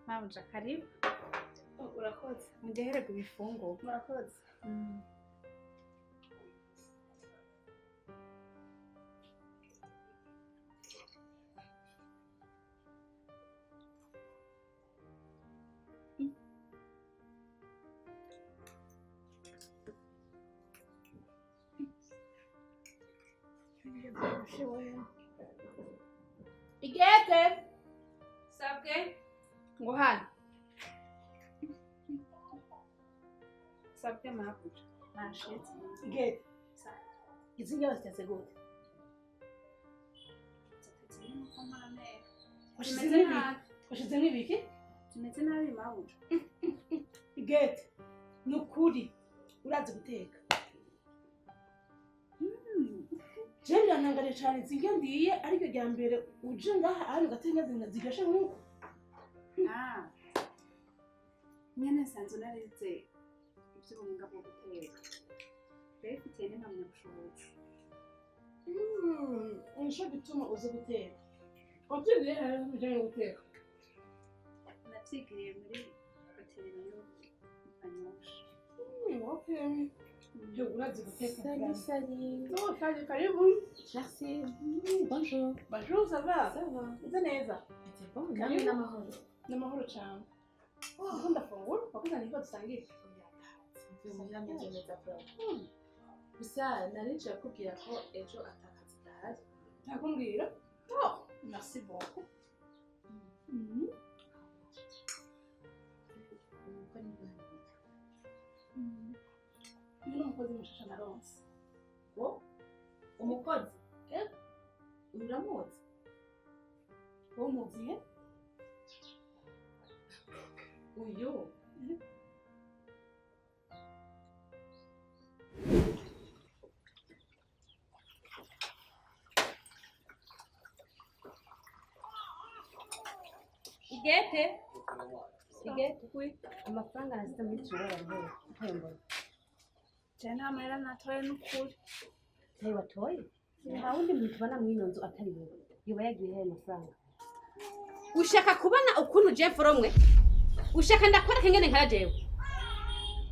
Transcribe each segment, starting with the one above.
Mabuja karibu. Urakoze. Mudehererwe ibifungurwa. Murakoze. Igete. Sabwe. Ngo hano. Sabwe mabuja. Nashitse. Igete. Izi ndya bazitetse gute? Zimeze nabi. Washizemo ibiki? Zimeze nabi mabuja. Igete. Ni ukuri urazi guteka. Jewe birantangariye cane izi ndya ndiye ariryo rya mbere uje ngaha ahantu ugateka indya ziryoshe nk'uku. Ah. Nyene nsanzwe narize ivy'ubuhinga bwo guteka. Ndabifitiye n'impamyabushobozi. Nico gituma uzi guteka. Wavyigiye hehe ibijanye no guteka? Navyigiye muri hoteli yo mu Kanyosha. Okay. Urazi guteka. Salut, salut. Oh, salut, karibu. Merci. Bonjour. Bonjour, ça va? Ça va. Uze neza? C'est bon, namwe n'amahoro. N'amahoro cane. Ndiko ndafungura, wakuzaniye ko dusangira. Meze neza pe. Gusa nari nje kukubwira ko ejo atakazi gahari. Ntakumbwira? Oh, merci beaucoup. Nuko ni bwanyu. Uyu ni umukozi mushasha naronse. Wo? Umukozi? Eh? Uramuzi? Wowe umuziye? Uyu? Igete. Igete. Oui. Amafaranga nasize muri tiroir ariho. Ntayo. Je nta mahera natoye n'ukuri. Ntayo watoye? Nta wundi muntu tubana mw'ino nzu atari wowe. Yoba yagiye hehe amafaranga? Ushaka kubona ukuntu je mforomwe? Ushaka ndakwereka ingene nkara jewe?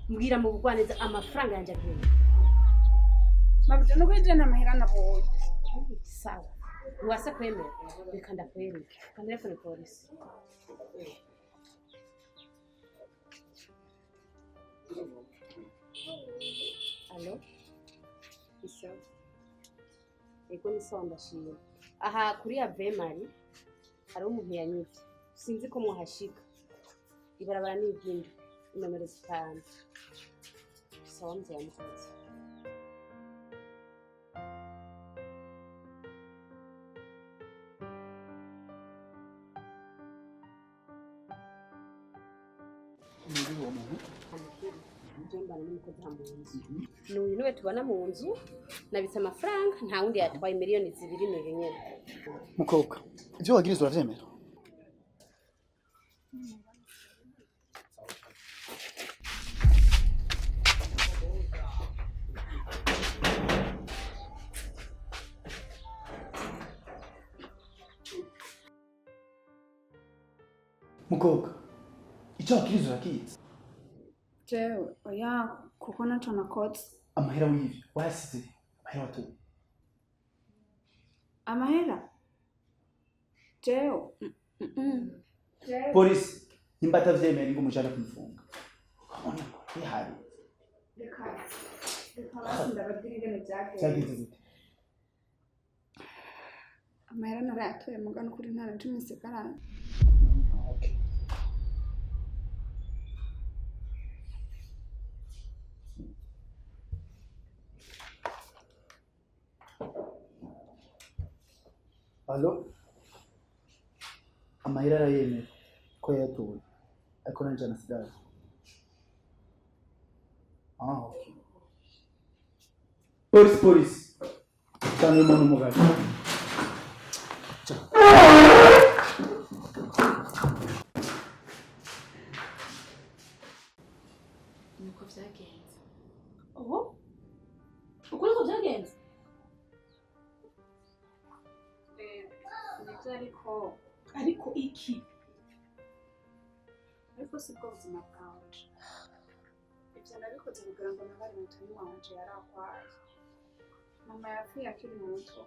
Mbwira mu bugwaneza amafaranga yanje agiye. Mabuja n'ukuri je nta mahera nabonye. Sawa. Uwase kwemera. Reka ndakwereke. Reka nterefone polisi. Alo? Isawa. Ego ni sawa ndashima. Aha kuri Ave Marie hariho umuntu yanyivye. Sinzi ko muhashika. Ibarabara ni iry'indwi, inomero 5. Sawa mzee mukozi. Mbana n'umukozi aha mu nzu. N'uyu niwe tubana mu nzu, nabitse amafaranga nta wundi yatwaye 2 miliyoni n'uyu nyene. Mukobwa, ivyo wagiriza uravyemera? Mukobwa, ico wagiriza urakizi? Jewe oya kuko naco nakoze. Amahera w'ivyo wayasize, amahera watoye. Amahera? Jewe. Jewe. Polisi, nimba atavyemera ngo umujane kumufunga. Ukabona ko bihari. Reka reka basi ndababwira ingene vyagenze. Vyagenze gute? Amahera narayatoye muga n'ukuri nta na cumi nsigaranye. Okay. Alo? Amahera arayemera ko yayatoye, ariko nanje anasigaye. Ah, okay. Polisi, polisi. Cyangwa umuntu umugabo. Nuko vyagenze. Ubu? Uko niko vyagenze? Nivyo ariko Ariko iki? Ubwo si bwo buzima bwanje. Ibyo nabikoze kugira ngo nabari mutoyi wanje yari arwaye. Mama yapfuye akiri muto.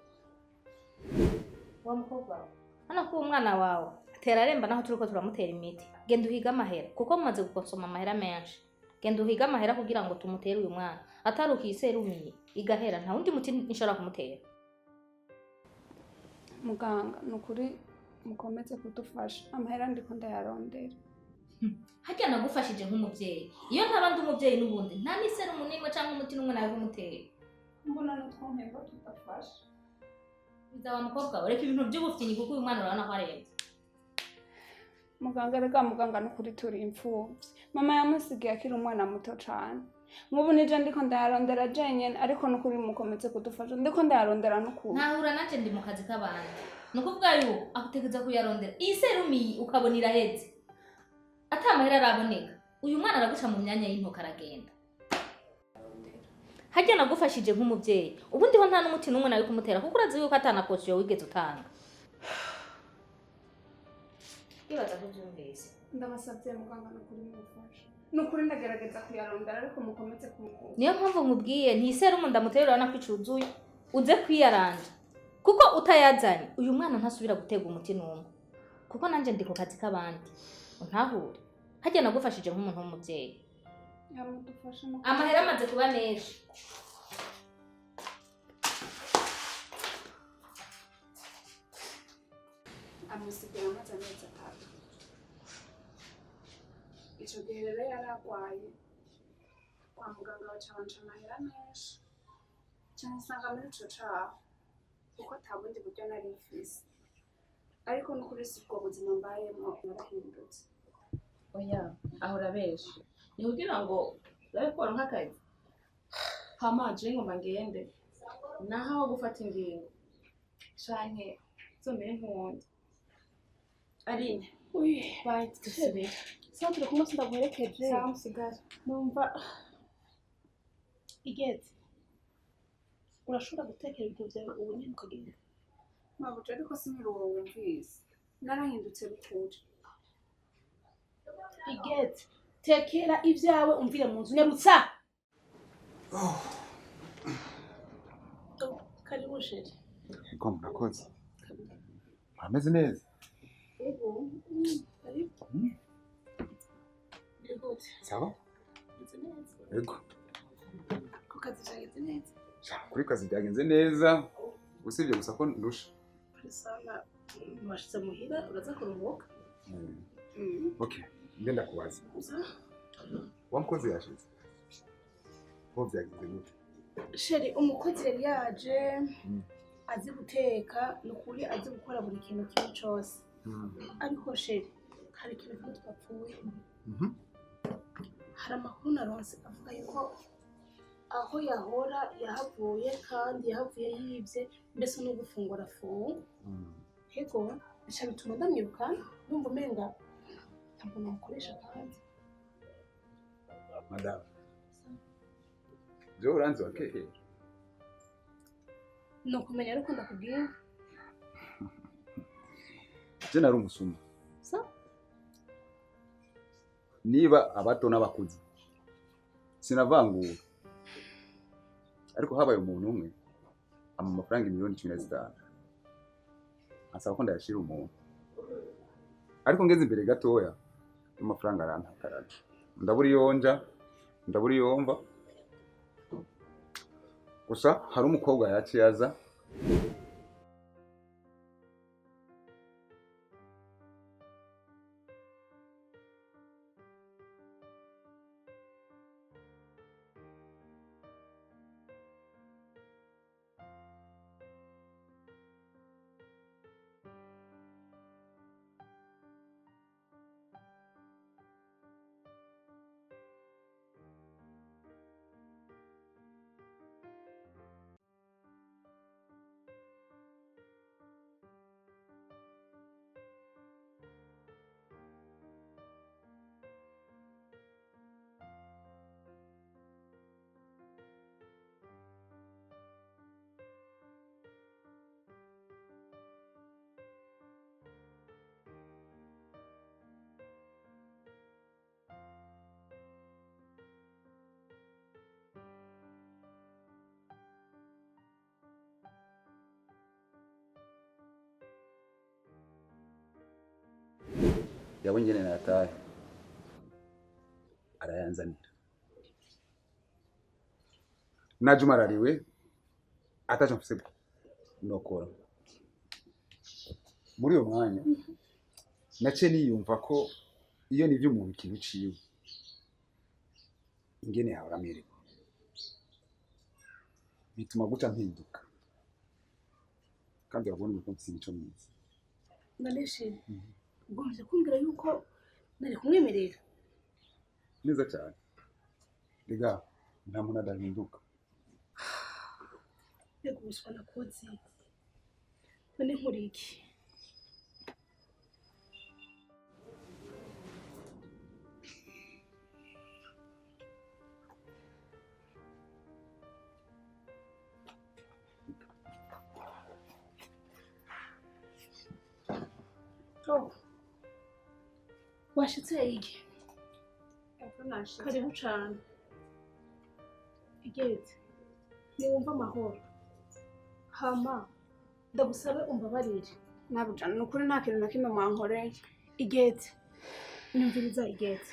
Wa mukobwa wawe hano ko umwana wawe atera aremba naho turiko turamutera imiti. Genda uhige amahera kuko mumaze gukonsoma amahera menshi. Genda uhige amahera kugira ngo tumutere uyu mwana. Atarukiye iserumiye igahera nta wundi muti nshobora kumutera. Muganga, ni ukuri mukomeze kudufasha. Amahera ndiko ndayarondera. Harya nagufashije nk'umuvyeyi. Iyo ntaba ndi umuvyeyi n'ubundi nta n'iserumu n'imwe canke umuti n'umwe nawe kumutera. Mbona n'utwompembo tudafasha. Biza wa mukobwa wawe, reka ibintu by'ubufyinyi kuko uyu mwana urabona ko arembye. Muganga, rega muganga, nukuri turi imfuvyi. Mama yamusigiye akiri umwana muto cane. Nk'ubu nije ndiko ndayarondera jenyene, ariko nukuri mukomeze kudufasha. Ndiko ndayarondera nukuri. Ntahura nanje ndi mu kazi k'abantu. Ni ukuvuga yuko akutegereza kuyarondera. Iyi serumiyi ukabona iraheze. Ata mahera araboneka. Uyu mwana araguca mu myanya y'intoke aragenda. Harya nagufashije nk'umuvyeyi. Ubundi ho nta n'umuti n'umwe nawe kumutera kuko urazi yuko atana kosiyo wigeze utanga. Ndibaza ko uvyumvise. Ndabasavye muganga, nukuri mumfashe. Nukuri ndagerageza kuyarondera ariko mukomeze kumukunda. Niyo mpamvu nkubwiye nti serumu ndamutera urabona ko icuzuye. Uze kwiyaranja. Kuko utayazanye uyu mwana ntasubira gutega umuti n'umwe. Kuko nanje ndi ku kazi k'abandi. Untahure. Harya nagufashije nk'umuntu w'umuvyeyi. Yamudufashe nukuri. Amahera amaze kuba menshi. Amusigira amazi amezi 3. Ico gihe rero yari arwaye. Kwa muganga baca banca amahera menshi. Nca nsanga muri ico caho. Kuko ata bundi buryo nari mfise. Ariko nukuri si ubwo buzima mbayemwo, narahindutse. Oya, ahora benshi. Ni kugira ngo urabe ko waronka akazi. Hama je ngomba ngende. Naho aho gufata ingingo. Canke nzomere nk'uwundi. Aline, Uy, bye, dusubire. Sawa, turi kumwe sindaguherekeje. Sawa, musigare. Numva igeze. Urashobora gutekera ibintu byawe ubu nyene ukagenda. Mabuja, ariko sinkiri uwo wumvise. Narahindutse bukuri. Igeze. Tekera ibyawe umvire mu nzu nyarutsa. Karibu chéri. Ego murakoze. Murameze neza? Ego. Karibu. Bihute. Sawa? Meze neza. Ego. Ku kazi byagenze neza. Sha, kuri kazi byagenze neza. Usibye gusa ko ndusha. Priscilla, washitse muhira uraza kuruhuka. Okay, ngenda kubaza. Uza? Wa mukozi yashize. Ko byagenze gute? Chéri, umukozi yari yaje azi guteka, ni ukuri azi gukora buri kintu kimwe cose. Ariko chéri, hari ikintu kimwe twapfuye. Hari amakuru naronse avuga yuko aho yahora yahavuye kandi yahavuye yivye, mbese no gufungura afunga. Ego, bica bituma ndamwirukana, ndumva umenga ntabwo namukoresha kandi. Madame. Jo uranzi wa kera. Ni ukumenya ariko ndakubwira. Je nari umusuma. So? Niba abato n'abakuze. Sinavangura. Ariko habaye umuntu umwe ama amafaranga 15,000,000. Asaba ko ndayashira umuntu. Ariko ngeze imbere gatoya amafaranga arantakarana. Ndabura iyonja, ndabura iyomva. Gusa hari umukobwa yaciye aza. Yabonye ingene nayataye arayanzanira. Naje umarariwe ataco mfise nokora. Muri uyo mwanya naciye niyumva ko iyo nivyo umuntu ikintu ciwe ingene yahora amerewe bituma guca mpinduka, kandi urabona uko mfise imico myiza. None chéri, ugomvye kumbwira yuko nari kumwemerera? Neza cyane. Rega nta muntu adahinduka. Mbega ubuswa nakoze! None nkora iki? Oh. Washitse iki? Ego nashitse. Karibu cane. Igete, niwumva amahoro. Hama ndagusabe umbabarire. Nabuja, ni ukuri nta kintu na kimwe mwankoreye. Igete, nyumviriza Igete.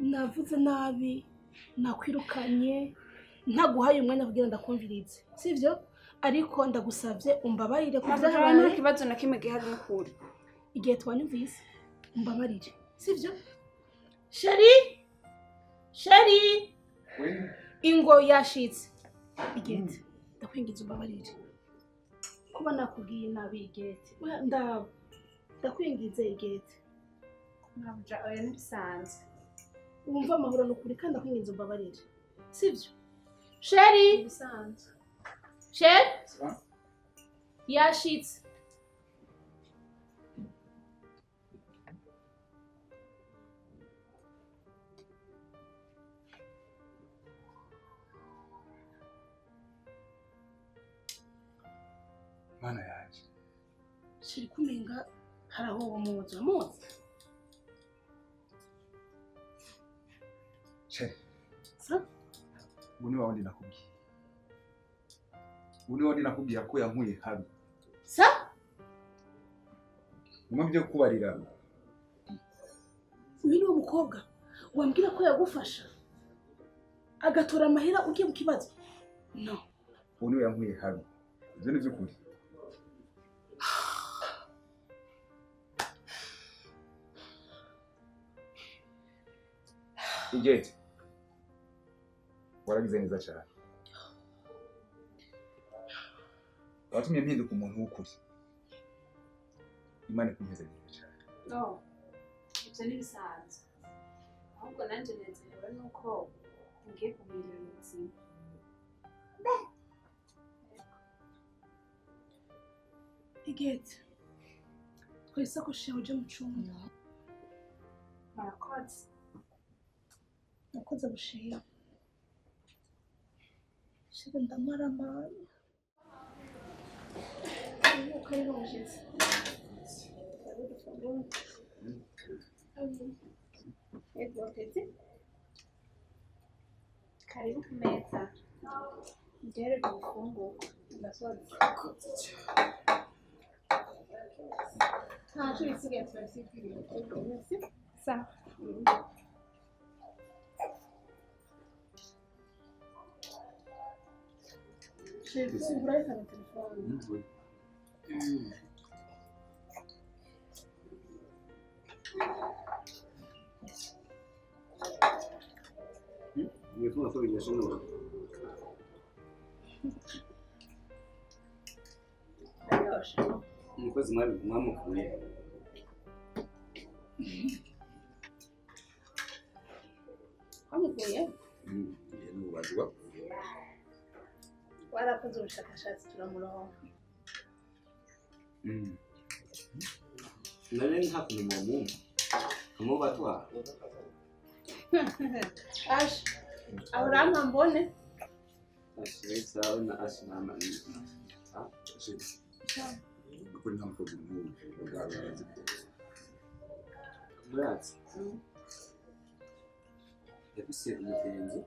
Navuze nabi, nakwirukanye, ntaguhaye umwanya kugira ndakumvirize, sivyo? Ariko ndagusavye umbabarire ku Nabuja, nta vyabaye. kibazo na kimwe gihari n'ukuri. Igete, wanyumvise? Umbabarire, sivyo? Chéri, chéri, ingo yashitse. Igete, ndakwinginze umbabarire kuba nakubwiye nabi. Igete, oya, ndaba ndakwinginze Igete. Nabuja, oya ntibisanzwe. Wumva amahoro n'ukuri, kandi ndakwinginze umbabarire, sivyo? Chéri, Ntibisanzwe. chéri, yashitse. Mana yanje. Chéri, kumenga hari aho womuzi, uramuzi? Chéri, Sa? ubu ni wawundi nakubwiye. Ubu ni wawundi nakubwiye ko yankuye habi. Sa? Bimwe byo kubarira. Uyu ni wo mukobwa wambwira ko yagufasha agatora amahera ugiye mu kibazo? No. Ubu niwe yankuye habi. Ibyo ni by'ukuri. Igete, waragize neza cyane. Watumye mpinduka umuntu w'ukuri. Imana ikumpezagire cyane. No, ibyo ntibisanzwe. Ahubwo nanjye nezerewe nuko ngiye guhindura ubuzima. Igete, twara isakoshi yawe uje mu cumba. Murakoze. Nakoze bushira. Chéri, ndamaramara. Karibu mushitsi. Ego appétit. Karibu ku meza. Muryohererwe ibifungurwa. Murakoze. Ntaco bisigaye turavyigirira. Merci. Sawa. Chéri, fungura reka na telefone. Nimefunga kwa biashara. Biraryoshe. Umukozi mwamukuye. Wamukuye? N'ububazwa. Warakoze ubushakashatsi turamuronka. Nari nta kumenya mu. Amubatwa. Ash, aho urampa mbone. Ashweza na ashimama. Ukuri nta mukozi n'umwe ugaragaza. Muratsi. Ndafise umugenzi.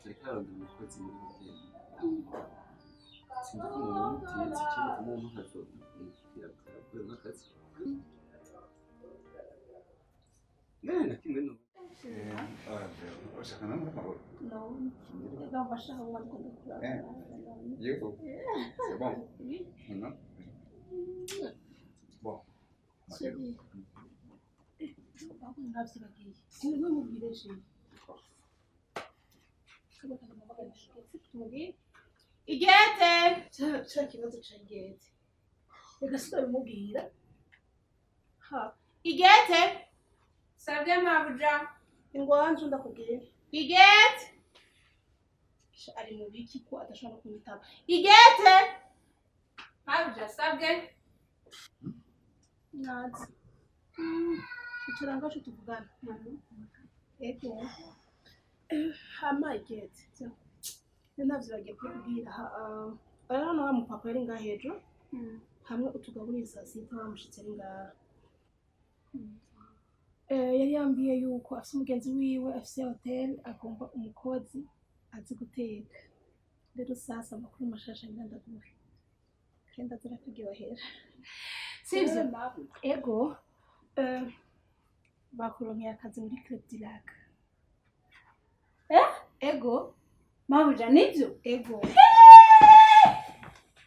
Ariko ararondera umukozi muri hoteli. Sinzi ko umuntu wamutetse cyangwa kumuha nk'akazi. Na kimwe no. Ushaka namwe amahoro. No. Ndumva ashaka kuba ndikunda kuraba. Yego. C'est bon. Non? Bon. Chérie. Ahubwo ntabyibagiye. Sinabimubwire chérie. Igete! Cya kibazo ca Igete. Reka sinabimubwira. Ha. Igete! Sabye mabuja. Ingwanje ndakubwira. Igete! Sha, ari mu biki ko adashobora no kunyitaba. Igete! Mabuja sabye. Nazi. Icara ngacu tuvugana. Ego. Hama Igete. Navyo bagiye kubwira ari hano wa mupapa yari ngaha hejuru hamwe utugaburiye saa sita wa mushitsi ari ngaha. Yari yambwiye yuko afise umugenzi wiwe afise hotel agomba umukozi azi guteka. Rero sasa amakuru mashasha ngira ndaguhe kandi azira kuryohera. Sivyo? Ego. Bakuronkeye akazi muri Club du Lac. Ego. Mabuja nivyo? Ego.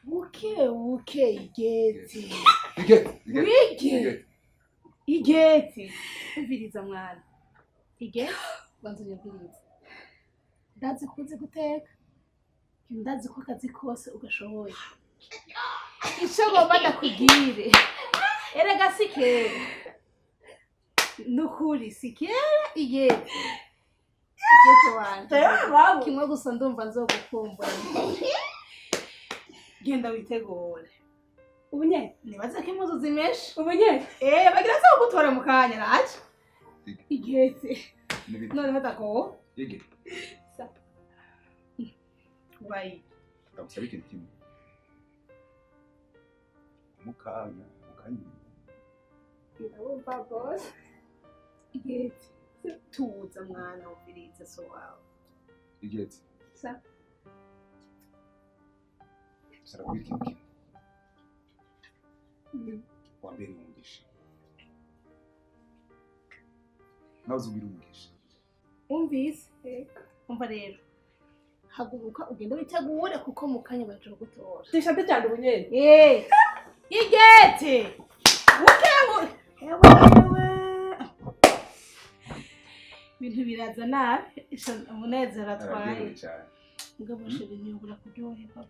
Buke buke Igete. Igete. Wige. Igete. Umviriza mwana. Igete, banza unyumvirize. Ndazi ko uzi guteka. Ndazi ko akazi kose ugashoboye. Ico ngomba ndakubwire. Erega si kera. Nukuri si kera Igete. Igete wanje. Kimwe gusa ndumva nzogukumbura. Genda witegure. Ubu nyene? Nibaze ko impuzu zimeshe. Ubu nyene? Bagira se kugutora mu kanya naje. Igete. Noneho dako. Igete. Sa. Wayi. Ndagusaba ikintu kimwe. Mukanya, mukanya. Ndabumva boss. Igete. Tuza mwana umviriza so wawe. Igete. Sa. Ndagusaba ikintu kimwe. Wambere umugisha. Nawe uzubwire umugisha. Umvise? Umva rero. Haguruka ugende witegure kuko mu kanya baje kugutora. Dushate cyane ubu nyene. Igete. Bukebu. Ewe ewe. Ibintu biraza nabi. Umunezero atwaye. Araryohewe cyane. Mugabo chérie ntiyobora kuryoherwa.